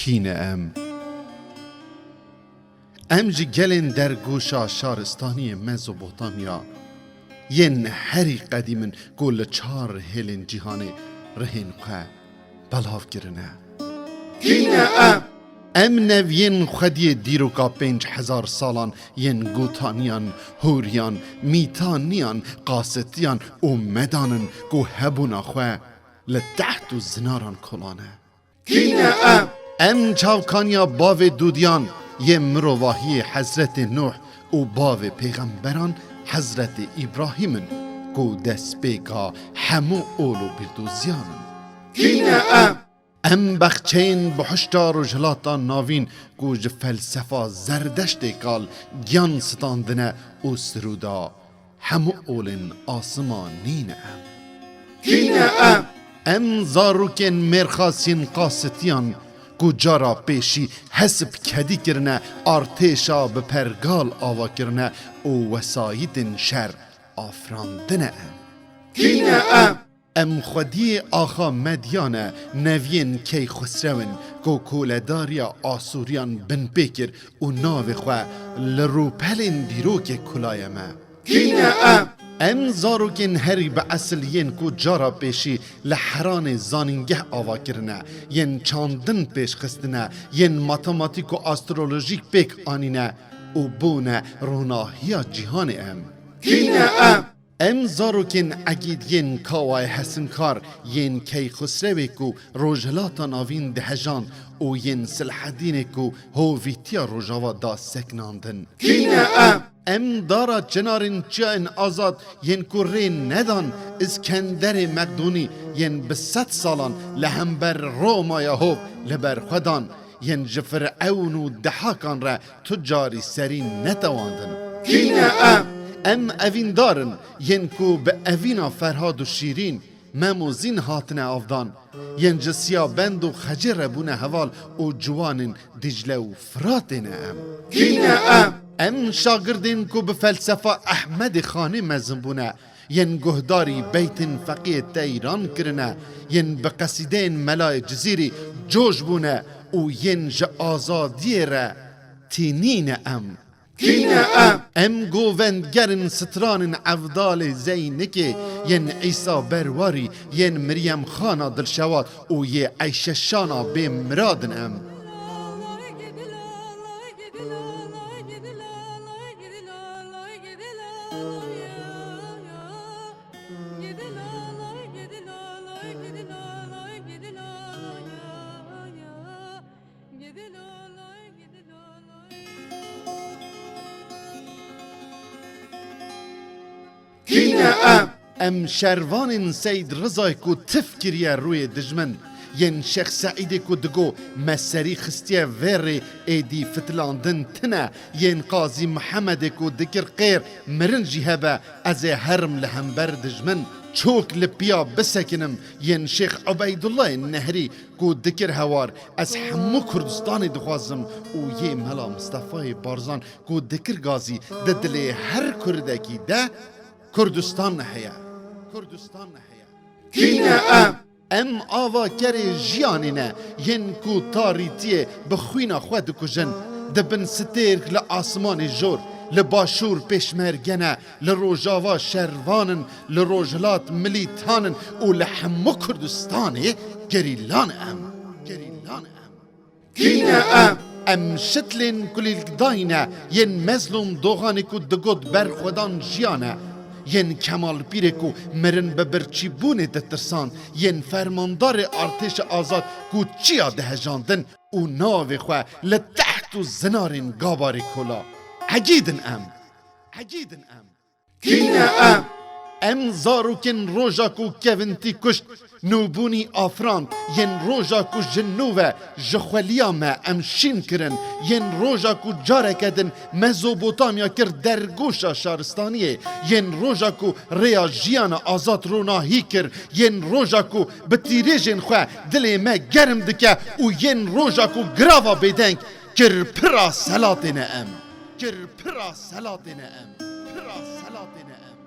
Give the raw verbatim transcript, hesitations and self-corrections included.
Kî ne em? Em ji gelên dergûşa şaristaniyê Mezopotamya yên herî qedîm in ku li çar hêlên cîhanê rihên xwe belav kirine. Kî ne em? Em neviyên xwediyê dîroka pênc hezar salan yên Gotaniyan, Hûriyan, Mîtaniyan, Qasitiyan û Medan in ku hebûna xwe li teht û zinaran kolane. Kî ne em? Em çavkaniya bavê dûdiyan yê mirovahiyê Hezretê Nuh û bavê pêxemberan Hezretê Îbrahîm in ku destpêka hemû ol û bîrdoziyan in. Kî ne em? Em bexçeyên bihuşta Rojhilata Navîn ku ji felsefa Zerdeştê kal giyan standine û sirûda hemû olên asimanî ne em. Kî ne em? Em zarokên mêrxasiyên Qasitiyan ku cara pêşî hesp kedî kirine, artêşa bi pergal ava kirine û wesayîtên şer afirandine em. Kî ne em? Em xwediyê axa Medyan e, neviyên Keyxusrew in ku koledariya Asûriyan binpê kir û navê xwe li rûpelên dîrokê kulaye me. Kî ne em? Em zarokên herî bi esil yên ku cara pêşî li heranê zanîngeh ava kirine, yên çandin pêş xistine, yên matematîk û astrolojîk pêk anîne û bûne ronahiya cîhanê em. Kî ne em? Em zarokên egîd yên Kawayê Hesinkar yên Keyxusrewê ku Rojhilata Navîn dihejand û yên Silhedînê ku hovîtiya Rojava da sekinandin. Kî ne em? Em dara çinarên çiyayên azad yên ku rê nedan Îskenderê Meqdûnî yên bi sed salan li hember Romaya hov li ber xwe dan, yên ji Firewn û Dihakan re tu carî serî netewandin. Kî ne em? Em evîndar in yên ku bi evîna Ferhad û Şîrîn, Mem û Zîn hatine avdan, yên ji Siyabend û Xecê re bûne heval û ciwanên Dîcle û Firatê ne em. Kî ne em? Em şagirdên ku bi felsefa Ehmedê Xanê mezin bûne, yên guhdarî beytên Feqiyê Teyran kirine, yên bi qesîdeyên Melayê Cizîrî coş bûne û yên ji azadiyê re tînî ne em. Kî ne em? Em govendgerên stranên Evdalê Zeynikê, yên Îsa Berwarî, yên Miryem Xana Dilşewat û yê Eyşeşana Bêmirad in em. Kî ne em? Em şervanên Seyd Rizayê ku tif kiriye rûyê dijmin, yên Şêx Seîdê ku digo me serî xistiye vê rê êdî fitilandin tine, yên Qazî Mihemedê ku dikir qêr mirin jî hebe ez ê herim li hember dijmin, çok li piya bisekinim, yên Şêx Ubeydullahê Nehrî ku dikir hewar ez hemû Kurdistanê dixwazim û yê Mela Mistefayê Barzan ku dikir gazî di dilê her Kurdekî de Kurdistan heye. Kurdistan heye. Kî ne em? Em avakerê jiyanê ne, yên ku tarîtiyê bi xwîna xwe dikujin, di bin stêrk li asmanê jor, li başûr pêşmerge ne, li rojava şervan in, li rojhilat milîtan in û li hemû Kurdistanê gerîlan em. Gerîlan em. Kî ne em? Em şitlên kulîlkdayî ne, yên Mezlûm Doxanê ku digot berxwedan jiyan e, yên Kemal Pîrê ku mirin bi birçîbûnê ditirsand, yên fermandarê artêşa azad ku çiya dihejandin û navê xwe li teht û zinarên Gabarê kola. Egîd in em. Egîd in em. Kî ne em? Em zarokên roja ku kevintî kuşt, nûbûnî afirand, yên roja ku ji nû ve ji xweliya me em şîn kirin, yên roja ku careke din Mezopotamya kir dergûşa şaristaniyê, yên roja ku rêya jiyana azad ronahî kir, yên roja ku bi tîrêjên xwe dilê me germ dike û yên roja ku girava bêdeng kir pira selatê ne em. Kir pira selatê ne em. Pira selatê ne em.